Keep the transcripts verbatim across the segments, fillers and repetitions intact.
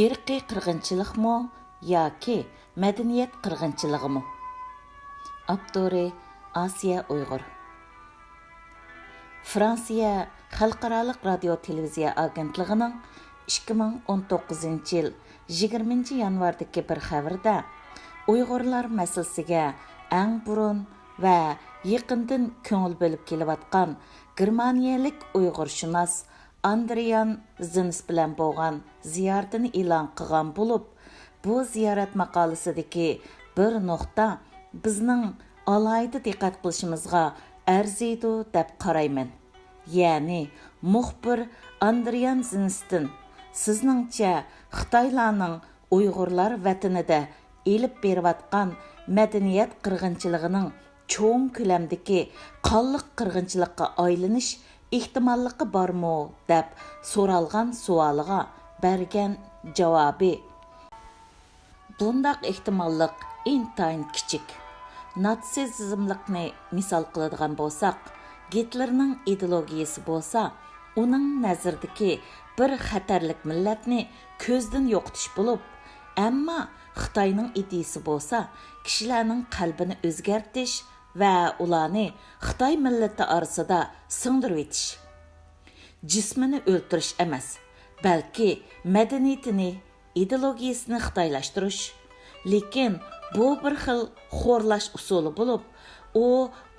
ئىرقىي قىرغىنچىلىقمۇ ياكى مەدەنىيەت قىرغىنچىلىقىمۇ؟ ئاپتورى: ئاسىيە ئۇيغۇر. فرانسىيە خەلقئارالىق رادىيو تېلېۋىزىيە ئاگېنتلىقىنىڭ ئىككى مىڭ ئون توققۇزىنچى يىل يىگىرمىنچى يانۋاردىكى بىر خەۋىرىدە، ئۇيغۇرلار مەسىلىسىگە ئەڭ بۇرۇن ۋە يېقىندىن كۆڭۈل بۆلۈپ كېلىۋاتقان گېرمانىيەلىك ئۇيغۇرشۇناس ئاندرىيان زىنس بىلەن بولغان زىيارىتىنى ئېلان قىلغان بولۇپ، بۇ زىيارەت ماقالىسىدىكى بىر نۇقتا بىزنىڭ ئالاھىدە دىققەت قىلىشىمىزغا ئەرزىيدۇ دەپ قارايمەن. يەنى مۇخبىر ئاندرىيان زىنستىن: «سىزنىڭچە خىتايلارنىڭ ئۇيغۇرلار ۋەتىنىدە ئېلىپ بېرىۋاتقان مەدەنىيەت قىرغىنچىلىقىنىڭ چوڭ كۆلەمدىكى قانلىق قىرغىنچىلىققا ئايلىنىش ئېھتىماللىقى بارمۇ؟» دەپ سورالغان سوئالىغا بەرگەن جاۋابى: «بۇنداق ئېھتىماللىق ئىنتايىن كىچىك. ناتسىزملىقنى مىسال قىلىدىغان بولساق، گىتلېرنىڭ ئىدېئولوگىيىسى بولسا، ئۇنىڭ نەزىرىدىكى بىر خەتەرلىك مىللەتنى كۆزدىن يوقىتىش بولۇپ، ئەمما خىتاينىڭ ئىدىيىسى بولسا، كىشىلەرنىڭ قەلبىنى ئۆزگەرتىش ۋە ئۇلارنى خىتاي مىللىتى ئارىسىدا سىڭدۈرۈۋېتىش. جىسمىنى ئۆلتۈرۈش ئەمەس، بەلكى مەدەنىيىتىنى، ئىدېئولوگىيىسىنى خىتايلاشتۇرۇش. لېكىن بۇ بىر خىل خورلاش ئۇسۇلى بولۇپ، ئۇ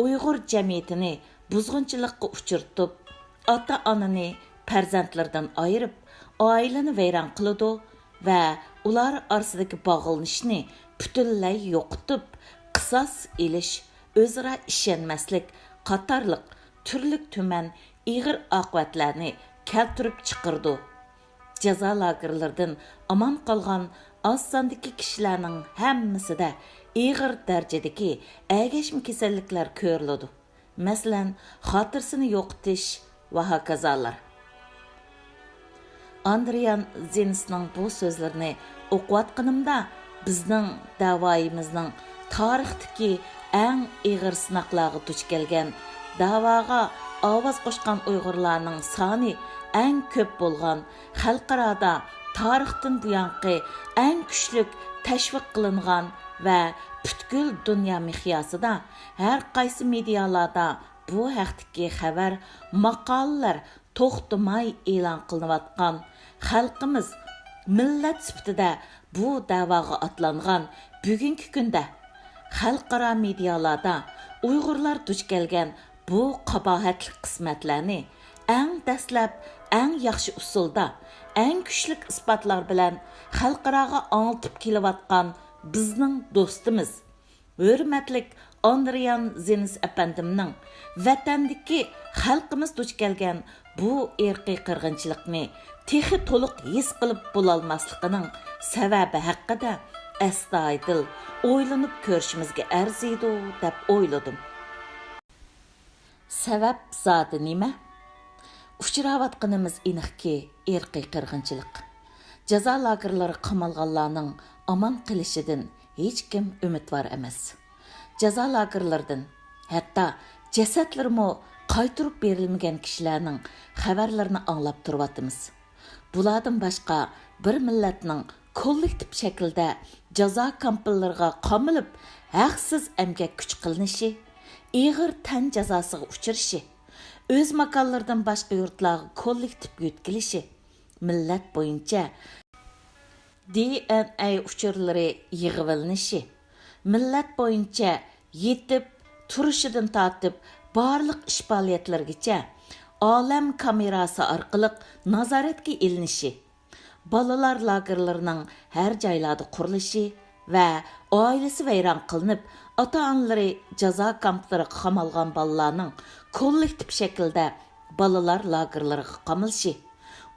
ئۇيغۇر جەمئىيىتىنى بۇزغۇنچىلىققا ئۇچرىتىپ، ئاتا-ئانىنى پەرزەنتلىرىدىن ئايرىپ، ئائىلىنى ۋەيران قىلىدۇ ۋە ئۇلار ئارىسىدىكى باغلىنىشنى پۈتۈنلەي يوقىتىپ، قىساس ئېلىش، ئۆزئارا ئىشەنمەسلىك قاتارلىق تۈرلۈك تۈمەن ئېغىر ئاقىۋەتلەرنى كەلتۈرۈپ چىقىرىدۇ. جازا لاگېرلىرىدىن ئامان قالغان ئاز ساندىكى كىشىلەرنىڭ ھەممىسىدە ئېغىر دەرىجىدىكى ئەگەشمە كېسەللىكلەر كۆرۈلىدۇ. مەسىلەن، خاتىرىسىنى يوقىتىش ۋە ھاكازالار.» ئاندرىيان زىنسنىڭ بۇ سۆزلىرىنى ئوقۇۋاتقىنىمدا، بىزنىڭ دەۋايىمىزنىڭ تارىختىكى ئەڭ ئېغىر سىناقلارغا دۇچ كەلگەن، دەۋاغا ئاۋاز قوشقان ئۇيغۇرلارنىڭ سانى ئەڭ كۆپ بولغان، خەلقئارادا تارىختىن بۇيانقى ئەڭ كۈچلۈك تەشۋىق قىلىنغان ۋە پۈتكۈل دۇنيا مىقياسىدا ھەر قايسى مېدىيالاردا بۇ ھەقتىكى خەۋەر، ماقالىلەر توختىماي ئېلان قىلىنىۋاتقان، خەلقىمىز مىللەت سۈپىتىدە بۇ دەۋاغا ئاتلانغان بۈگۈنكى كۈندە، خەلقئارا مېدىيالاردا ئۇيغۇرلار دۇچ كەلگەن بۇ قاباھەتلىك قىسمەتلەرنى ئەڭ دەسلەپ، ئەڭ ياخشى ئۇسۇلدا، ئەڭ كۈچلۈك ئىسپاتلار بىلەن خەلقئاراغا ئاڭلىتىپ كېلىۋاتقان بىزنىڭ دوستىمىز، ھۆرمەتلىك ئاندرىيان زېنس ئەپەندىمنىڭ ۋەتەندىكى خەلقىمىز دۇچ كەلگەن بۇ ئىرقىي قىرغىنچىلىقنى تېخى تولۇق ھېس قىلىپ بولالماسلىقىنىڭ سەۋەبى ھەققىدە ئەستايىدىل ئويلىنىپ كۆرۈشىمىزگە ئەرزىيدۇ، دەپ ئويلىدىم. سەۋەب زادى نېمە؟ ئۇچراۋاتقىنىمىز ئېنىقكى، ئىرقىي قىرغىنچىلىق. جازا لاگېرلىرىغا قامالغانلارنىڭ ئامان قېلىشىدىن ھېچكىم ئۈمىدۋار ئەمەس. جازا لاگېرلىرىدىن ھەتتا جەسەتلىرىمۇ قايتۇرۇپ بېرىلمىگەن كىشىلەرنىڭ خەۋەرلىرىنى ئاڭلاپ تۇرۇۋاتىمىز. بۇلاردىن باشقا، بىر مىللەتنىڭ كوللېكتىپ شەكىلدە جازا كامپلىرىغا قامىلىپ، ھەقسىز ئەمگەك كۈچى قىلىنىشى، ئېغىر تەن جازاسىغا ئۇچرىشى، ئۆز ماكانلىرىدىن باشقا يۇرتلارغا كوللېكتىپ يۆتكىلىشى، مىللەت بويىچە دى ئېن ئەي ئۇچۇرلىرى يىغىۋېلىنىشى، مىللەت بويىچە يېتىپ، تۇرۇشىدىن تارتىپ بارلىق ئىش پائالىيەتلىرىگىچە ئالەم كامېراسى ئارقىلىق نازارەتكە ئېلىنىشى، بالىلار لاگېرلىرىنىڭ ھەر جايلاردا قۇرۇلۇشى ۋە ئائىلىسى ۋەيران قىلىنىپ، ئاتا-ئانىلىرى جازا كامپلىرىغا قامالغان بالىلارنىڭ كوللېكتىپ شەكىلدە بالىلار لاگېرلىرىغا قامىلىشى،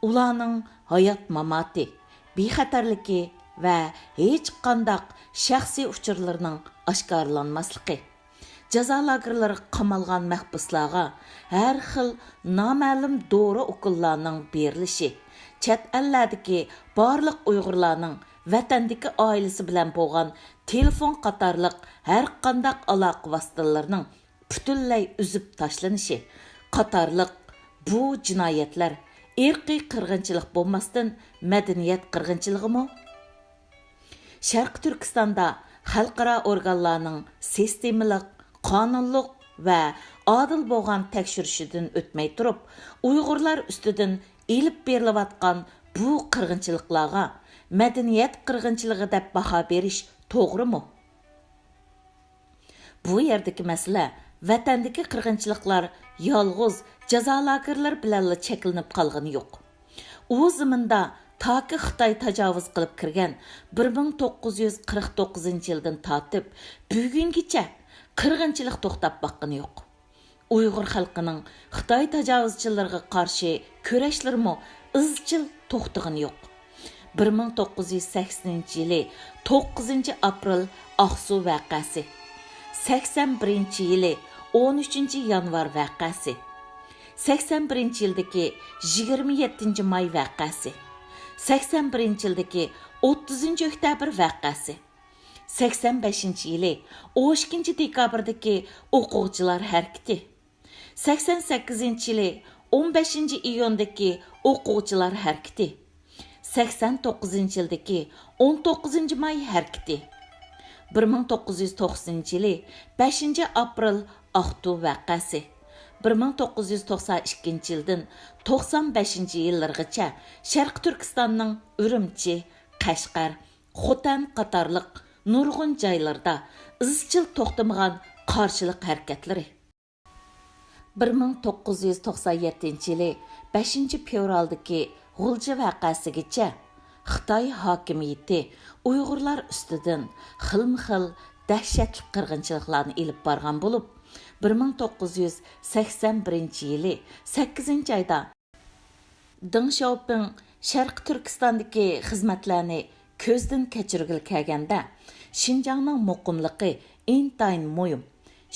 ئۇلارنىڭ ھايات-ماماتى، بىخەتەرلىكى ۋە ھېچقانداق شەخسىي ئۇچۇرلىرىنىڭ ئاشكارىلانماسلىقى، جازا لاگېرلىرىغا قامالغان مەھبۇسلارغا ھەر خىل نامەلۇم دورا-ئوكۇللارنىڭ بېرىلىشى، چەت ئەللەردىكى بارلىق ئۇيغۇرلارنىڭ ۋەتەندىكى ئائىلىسى بىلەن بولغان تېلېفون قاتارلىق ھەرقانداق ئالاقە ۋاسىتىلىرىنىڭ پۈتۈنلەي ئۈزۈپ تاشلىنىشى قاتارلىق بۇ جىنايەتلەر ئىرقىي قىرغىنچىلىق بولماستىن، مەدەنىيەت قىرغىنچىلىقىمۇ؟ شەرقىي تۈركىستاندا خەلقئارا ئورگانلارنىڭ سىستېمىلىق، قانۇنلۇق ۋە ئادىل بولغان تەكشۈرۈشىدىن ئۆتمەي تۇرۇپ، ئۇيغۇرلار ئۈستىدىن ئېلىپ بېرىلىۋاتقان بۇ قىرغىنچىلىقلارغا مەدەنىيەت قىرغىنچىلىقى دەپ باھا بېرىش توغرىمۇ؟ بۇ يەردىكى مەسىلە، ۋەتەندىكى قىرغىنچىلىقلار يالغۇز جازا لاگېرلىرى بىلەنلا چەكلىنىپ قالغىنى يوق. ئۇ زېمىندا تاكى خىتاي تاجاۋۇز قىلىپ كىرگەن بىر مىڭ توققۇز يۈز قىرىق توققۇزىنچى يىلدىن تارتىپ بۈگۈنگىچە قىرغىنچىلىق توختاپ باققىنى يوق. ئۇيغۇر خەلقىنىڭ خىتاي تاجاۋۇزچىلىرىغا قارشى كۈرەشلىرىمۇ ئىزچىل توختىغىنى يوق. بىر مىڭ توققۇز يۈز سەكسىنىنچى يىلى توققۇزىنچى ئاپرېل ئاقسۇ ۋەقەسى، سەكسەن بىرىنچى يىلى ئون ئۈچىنچى يانۋار ۋەقەسى، سەكسەن بىرىنچى يىلدىكى يىگىرمە يەتتىنچى ماي ۋەقەسى، سەكسەن بىرىنچى يىلدىكى ئوتتۇزىنچى ئۆكتەبىر ۋەقەسى، سەكسەن بەشىنچى يىلى ئون ئىككىنچى دېكابىردىكى ئوقۇغۇچىلار ھەرىكىتى، سەكسەن سەككىزىنچى يىلى ئون بەشىنچى ئىيۇندىكى ئوقۇغۇچىلار ھەرىكىتى، سەكسەن توققۇزىنچى يىلدىكى ئون توققۇزىنچى ماي ھەرىكىتى، بىر مىڭ توققۇز يۈز توقسىنىنچى يىلى بەشىنچى ئاپرېل ئاقتۇ ۋەقەسى، بىر مىڭ توققۇز يۈز توقسان ئىككىنچى يىلدىن توقسان بەشىنچى يىللىرىغىچە شەرقىي تۈركىستاننىڭ ئۈرۈمچى، قەشقەر، خوتەن قاتارلىق نۇرغۇن جايلىرىدا ئىزچىل توختىمىغان قارشىلىق ھەرىكەتلىرى. بىر مىڭ توققۇز يۈز توقسان يەتتىنچى يىلى بەشىنچى فېۋرالدىكى غۇلجا ۋەقەسىگىچە خىتاي ھاكىمىيىتى ئۇيغۇرلار ئۈستىدىن خىلمۇ خىل دەھشەتلىك قىرغىنچىلىقلارنى ئېلىپ بارغان بولۇپ، بىر مىڭ توققۇز يۈز سەكسەن بىرىنچى يىلى سەككىزىنچى ئايدا دېڭ شياۋپىڭ شەرقىي تۈركىستاندىكى خىزمەتلەرنى كۆزدىن كەچۈرگىلى كەلگەندە، شىنجاڭنىڭ مۇقىملىقى ئىنتايىن مۇھىم.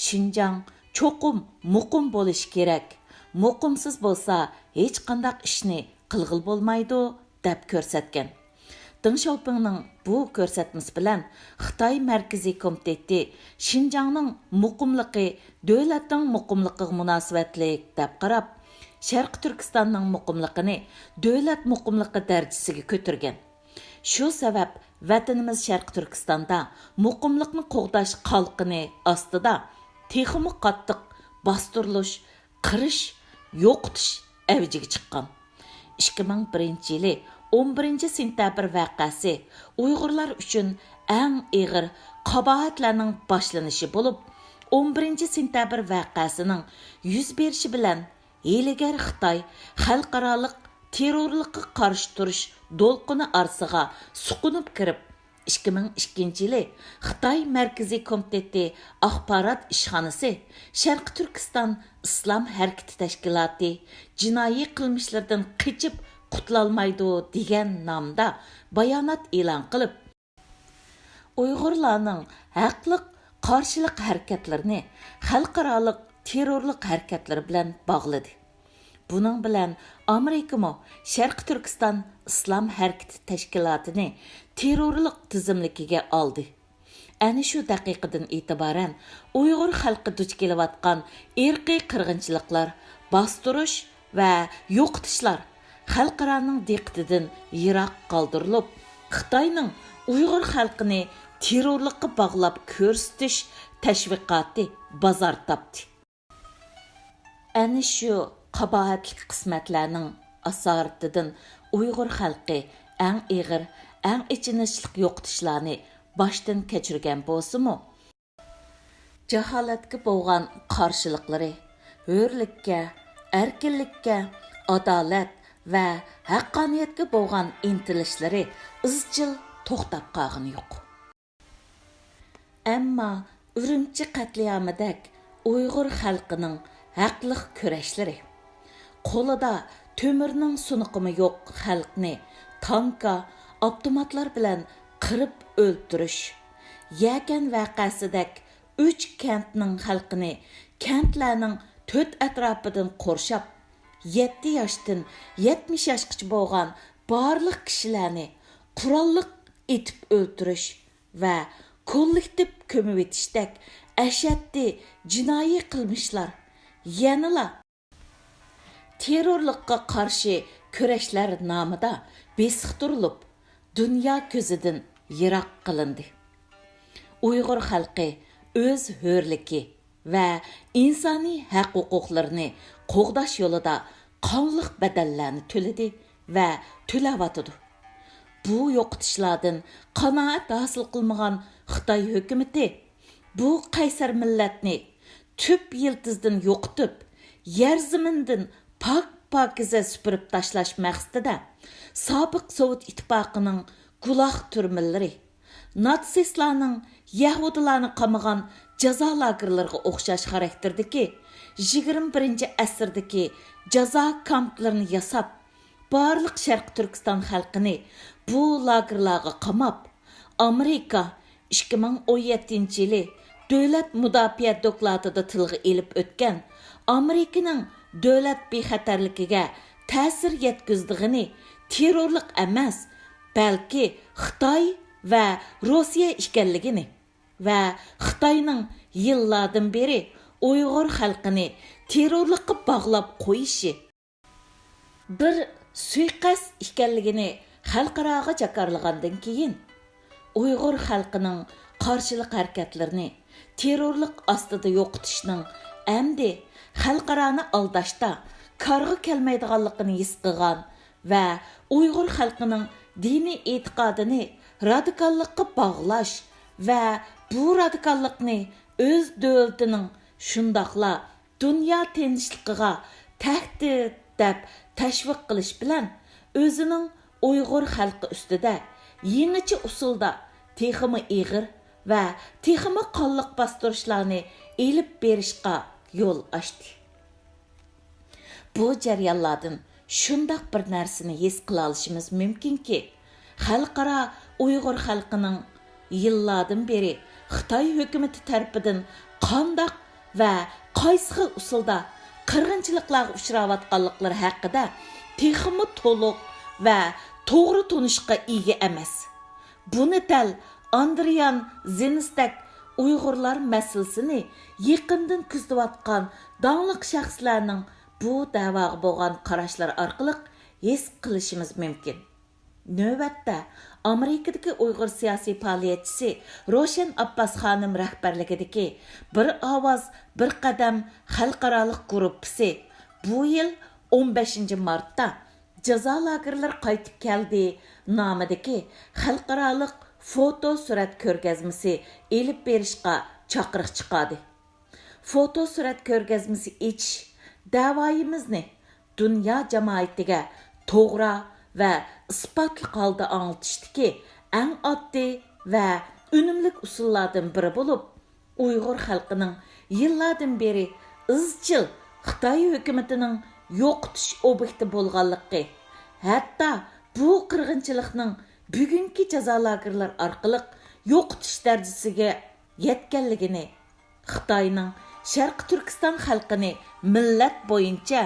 شىنجاڭ چوقۇم مۇقىم بولۇشى كېرەك. مۇقىمسىز بولسا، ھېچقانداق ئىشنى قىلغىلى بولمايدۇ، دەپ كۆرسەتكەن. دېڭ شياۋپىڭنىڭ بۇ كۆرسەتمىسى بىلەن خىتاي مەركىزىي كومىتېتى شىنجاڭنىڭ مۇقىملىقى دۆلەتنىڭ مۇقىملىقىغا مۇناسىۋەتلىك دەپ قاراپ، شەرقىي تۈركىستاننىڭ مۇقىملىقىنى دۆلەت مۇقىملىقى دەرىجىسىگە كۆتۈرگەن. شۇ سەۋەب ۋەتىنىمىز شەرقىي تۈركىستاندا مۇقىملىقنى قوغداش قالقىنى ئاستىدا تېخىمۇ قاتتىق باستۇرۇلۇش، قىرىش، يوقىتىش ئەۋجىگە چىققان. ئىككى مىڭ بىرىنچى يىلى ئون بىرىنچى سېنتەبىر ۋەقەسى ئۇيغۇرلار ئۈچۈن ئەڭ ئېغىر قاباھەتلەرنىڭ باشلىنىشى بولۇپ، ئون بىرىنچى سېنتەبىر ۋەقەسىنىڭ يۈز بېرىشى بىلەن ھىيلىگەر خىتاي خەلقئارالىق تېررورلۇققا قارشى تۇرۇش دولقۇنى ئارىسىغا سۇقۇنۇپ كىرىپ، ئىككى مىڭ ئىككىنچى يىلى خىتاي مەركىزىي كومىتېتى ئاخبارات ئىشخانىسى شەرقىي تۈركىستان ئىسلام ھەرىكىتى تەشكىلاتى جىنايى قىلمىشلىرىدىن قېچىپ قۇتۇلالمايدۇ دېگەن نامدا بايانات ئېلان قىلىپ، ئۇيغۇرلارنىڭ ھەقلىق قارشىلىق ھەرىكەتلىرىنى خەلقئارالىق تېررورلۇق ھەرىكەتلىرى بىلەن باغلىدى. بۇنىڭ بىلەن ئامېرىكىمۇ شەرقىي تۈركىستان ئىسلام ھەرىكىتى تەشكىلاتىنى تېررورلۇق تىزىملىكىگە ئالدى. ئەنە شۇ دەقىقىدىن ئېتىبارەن ئۇيغۇر خەلقى دۇچ كېلىۋاتقان ئىرقىي قىرغىنچىلىقلار، باستۇرۇش ۋە يوقىتىشلار خەلقئارانىڭ دىققىتىدىن يىراق قالدۇرۇلۇپ، خىتاينىڭ ئۇيغۇر خەلقىنى تېررورلۇققا باغلاپ كۆرسىتىش تەشۋىقاتى بازار تاپتى. ئەنە شۇ قاباھەتلىك قىسمەتلەرنىڭ ئاسارىتىدىن ئۇيغۇر خەلقى ئەڭ ئېغىر، ئەڭ ئېچىنىشلىق يوقىتىشلارنى باشتىن كەچۈرگەن بولسىمۇ، جاھالەتكە بولغان قارشىلىقلىرى، ھۆرلۈككە، ئەركىنلىككە، ئادالەت ۋە ھەققانىيەتكە بولغان ئىنتىلىشلىرى ئىزچىل توختاپ قالغىنى يوق. ئەمما ئۈرۈمچى قەتلىئامىدەك ئۇيغۇر خەلقىنىڭ ھەقلىق كۈرەشلىرى، قولىدا تۆمۈرنىڭ سۇنۇقىمۇ يوق خەلقنى تانكا، ئاپتوماتلار بىلەن قىرىپ ئۆلتۈرۈش، يەكەن ۋەقەسىدەك ئۈچ كەنتنىڭ خەلقىنى كەنتلەرنىڭ تۆت ئەتراپىدىن قورشاپ، يەتتە ياشتىن يەتمىش ياشقىچە بولغان بارلىق كىشىلەرنى قوراللىق ئېتىپ ئۆلتۈرۈش ۋە كوللېكتىپ كۆمۈۋېتىشتەك ئەشەددىي جىنايى قىلمىشلار يەنىلا تېررورلۇققا قارشى كۈرەشلەر نامىدا بېسىقتۇرۇلۇپ، دۇنيا كۆزىدىن يىراق قىلىندى. ئۇيغۇر خەلقى ئۆز ھۆرلۈكى ۋە ئىنسانىي ھەق-ھوقۇقلىرىنى قوغداش يولىدا قانلىق بەدەللەرنى تۆلىدى ۋە تۆلەۋاتىدۇ. بۇ يوقىتىشلاردىن قانائەت ھاسىل قىلمىغان خىتاي ھۆكۈمىتى بۇ قەيسەر مىللەتنى تۈپ يىلتىزىدىن يوقىتىپ، يەر زېمىندىن پاك-پاكىزە سۈپۈرۈپ تاشلاش مەقسىتىدە، سابىق سوۋېت ئىتتىپاقىنىڭ گۇلاگ تۈرمىلىرى، ناتسىستلارنىڭ يەھۇدىيلارنى قامىغان جازا لاگېرلىرىغا ئوخشاش خاراكتېردىكى يىگىرمە بىرىنچى ئەسىردىكى جازا كامپلىرىنى ياساپ، بارلىق شەرقىي تۈركىستان خەلقىنى بۇ لاگېرلارغا قاماپ، ئامېرىكا ئىككى مىڭ ئون يەتتىنچى يىلى دۆلەت مۇداپىئە دوكلاتىدا تىلغا ئېلىپ ئۆتكەن ئامېرىكىنىڭ دۆلەت بىخەتەرلىكىگە تەسىر يەتكۈزىدىغىنى تېررورلۇق ئەمەس، بەلكى خىتاي ۋە روسىيە ئىكەنلىكىنى ۋە خىتاينىڭ يىللاردىن بېرى ئۇيغۇر خەلقىنى تېررورلۇققا باغلاپ قويۇشى، بىر سۇيىقەست ئىكەنلىكىنى خەلقئاراغا جاكارلىغاندىن كېيىن، ئۇيغۇر خەلقىنىڭ قارشىلىق ھەرىكەتلىرىنى تېررورلۇق ئاستىدا يوقىتىشنىڭ ئەمدى خەلقئارانى ئالداشتا كارغا كەلمەيدىغانلىقىنى ھېس قىلغان ۋە ئۇيغۇر خەلقىنىڭ دىنىي ئېتىقادىنى رادىكاللىققا باغلاش ۋە بۇ رادىكاللىقنى ئۆز دۆلىتىنىڭ، شۇنداقلا دۇنيا تىنچلىقىغا تەھدىت دەپ تەشۋىق قىلىش بىلەن، ئۆزىنىڭ ئۇيغۇر خەلقى ئۈستىدە يېڭىچە ئۇسۇلدا تېخىمۇ ئېغىر ۋە تېخىمۇ قانلىق باستۇرۇشلارنى ئېلىپ بېرىشقا يول ئاچتى. بۇ جەريانلاردىن شۇنداق بىر نەرسىنى ھېس قىلالىشىمىز مۇمكىنكى، خەلقئارا ئۇيغۇر خەلقىنىڭ يىللاردىن بېرى خىتاي ھۆكۈمىتى تەرىپىدىن قانداق ۋە قايسى خىل ئۇسۇلدا قىرغىنچىلىقلارغا ئۇچراۋاتقانلىقلىرى ھەققىدە تېخىمۇ تولۇق ۋە توغرا تونۇشقا ئىگە ئەمەس. بۇنى دەل ئاندرىيان زېنستەك ئۇيغۇرلار مەسىلىسىنى يېقىندىن كۆزىتىۋاتقان داڭلىق شەخسلەرنىڭ بۇ دەۋاغا بولغان قاراشلىرى ئارقىلىق ھېس قىلىشىمىز مۇمكىن. نۆۋەتتە، ئامېرىكىدىكى ئۇيغۇر سىياسىي پائالىيەتچىسى روشەن ئابباس خانىم رەھبەرلىكىدىكى بىر ئاۋاز، بىر قەدەم خەلقئارالىق گۇرۇپپىسى بۇ يىل ئون بەشىنچى مارتتا جازا لاگېرلىرى قايتىپ كەلدى نامىدىكى خەلقئارالىق فوتو سۈرەت كۆرگەزمىسى ئېلىپ بېرىشقا چاقىرىق چىقاردى. فوتو سۈرەت كۆرگەزمىسى ئېچىش دەۋايىمىزنى دۇنيا جامائىتىگە توغرا ۋە ئىسپاتلىق ھالدا ئاڭلىتىشتىكى ئەڭ ئاددىي ۋە ئۈنۈملۈك ئۇسۇللاردىن بىرى بولۇپ، ئۇيغۇر خەلقىنىڭ يىللاردىن بېرى ئىزچىل خىتاي ھۆكۈمىتىنىڭ يوقىتىش ئوبيېكتى بولغانلىقى، ھەتتا بۇ قىرغىنچىلىقنىڭ بۈگۈنكى جازا لاگېرلىرى ئارقىلىق يوقىتىش دەرىجىسىگە يەتكەنلىكىنى، خىتاينىڭ شەرقىي تۈركىستان خەلقىنى مىللەت بويىچە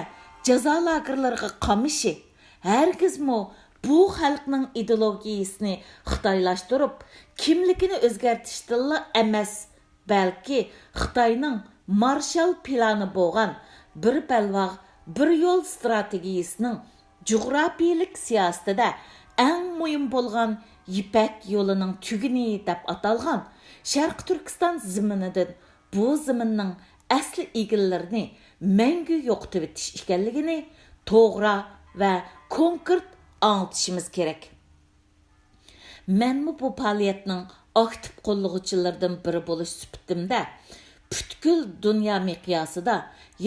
جازا لاگېرلىرىغا قامىشى، ھەرگىزمۇ بۇ خەلقنىڭ ئىدېئولوگىيىسىنى خىتايلاشتۇرۇپ، كىملىكىنى ئۆزگەرتىشتىنلا ئەمەس، بەلكى خىتاينىڭ مارشال پىلانى بولغان بىر بەلباغ، بىر يول ستراتېگىيىسىنىڭ جۇغراپىيىلىك سىياسىتىدە ئەڭ مۇھىم بولغان يىپەك يولىنىڭ تۈگۈنى دەپ ئاتالغان شەرقىي تۈركىستان زېمىنىدىن بۇ زېمىننىڭ ئەسلى ئىگىلىرىنى مەڭگۈ يوقىتىۋېتىش ئىكەنلىكىنى توغرا ۋە كونكرېت ئاڭلىتىشىمىز كېرەك. مەنمۇ بۇ پائالىيەتنىڭ ئاكتىپ قوللىغۇچىلىرىدىن بىرى بولۇش سۈپىتىمدە، پۈتكۈل دۇنيا مىقياسىدا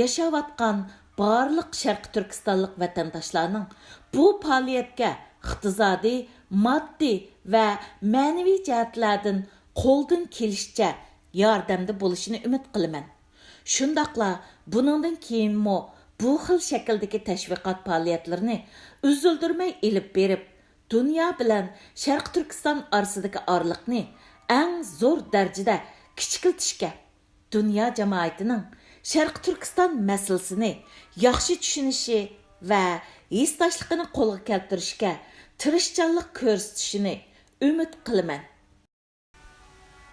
ياشاۋاتقان بارلىق شەرقىي تۈركىستانلىق ۋەتەنداشلارنىڭ بۇ پائالىيەتكە ئىقتىسادىي، ماددىي ۋە مەنىۋى جەھەتلەردىن قولدىن كېلىشىچە ياردەمدە بولۇشىنى ئۈمىد قىلىمەن. شۇنداقلا بۇنىڭدىن كېيىنمۇ بۇ خىل شەكىلدىكى تەشۋىقات پائالىيەتلىرىنى ئۈزۈلدۈرمەي ئېلىپ بېرىپ، دۇنيا بىلەن شەرقىي تۈركىستان ئارىسىدىكى ئارىلىقنى ئەڭ زور دەرىجىدە كىچىكلىتىشكە، دۇنيا جامائىتىنىڭ شەرقىي تۈركىستان مەسىلىسىنى ياخشى چۈشىنىشى ۋە ھېسداشلىقىنى قولغا كەلتۈرۈشكە تىرىشچانلىق كۆرسىتىشىنى ئۈمىد قىلىمەن.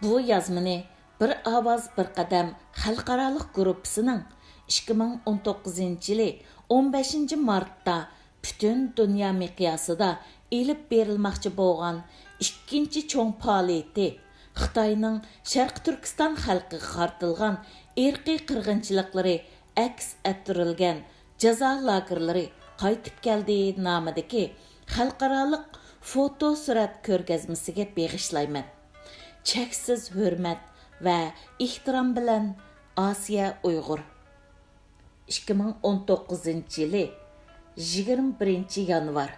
بۇ يازمىنى بىر ئاۋاز بىر قەدەم خەلقئارالىق گۇرۇپپىسىنىڭ ئىككى مىڭ ئون توققۇزىنچى يىلى ئون بەشىنچى مارتتا پۈتۈن دۇنيا مىقياسىدا ئېلىپ بېرىلماقچى بولغان ئىككىنچى چوڭ پائالىيىتى، خىتاينىڭ شەرقىي تۈركىستان خەلقىگە قارىتىلغان ئىرقىي قىرغىنچىلىقلىرى ئەكس ئەتتۈرۈلگەن جازا لاگېرلىرى قايتىپ كەلدى نامىدىكى خەلقئارالىق فوتو سۈرەت كۆرگەزمىسىگە بېغىشلايمەن. چەكسىز ھۆرمەت ۋە ئېھتىرام بىلەن، ئاسىيە ئۇيغۇر. ئىككى مىڭ ئون توققۇزىنچى يىلى يىگىرمە بىرىنچى يانۋار.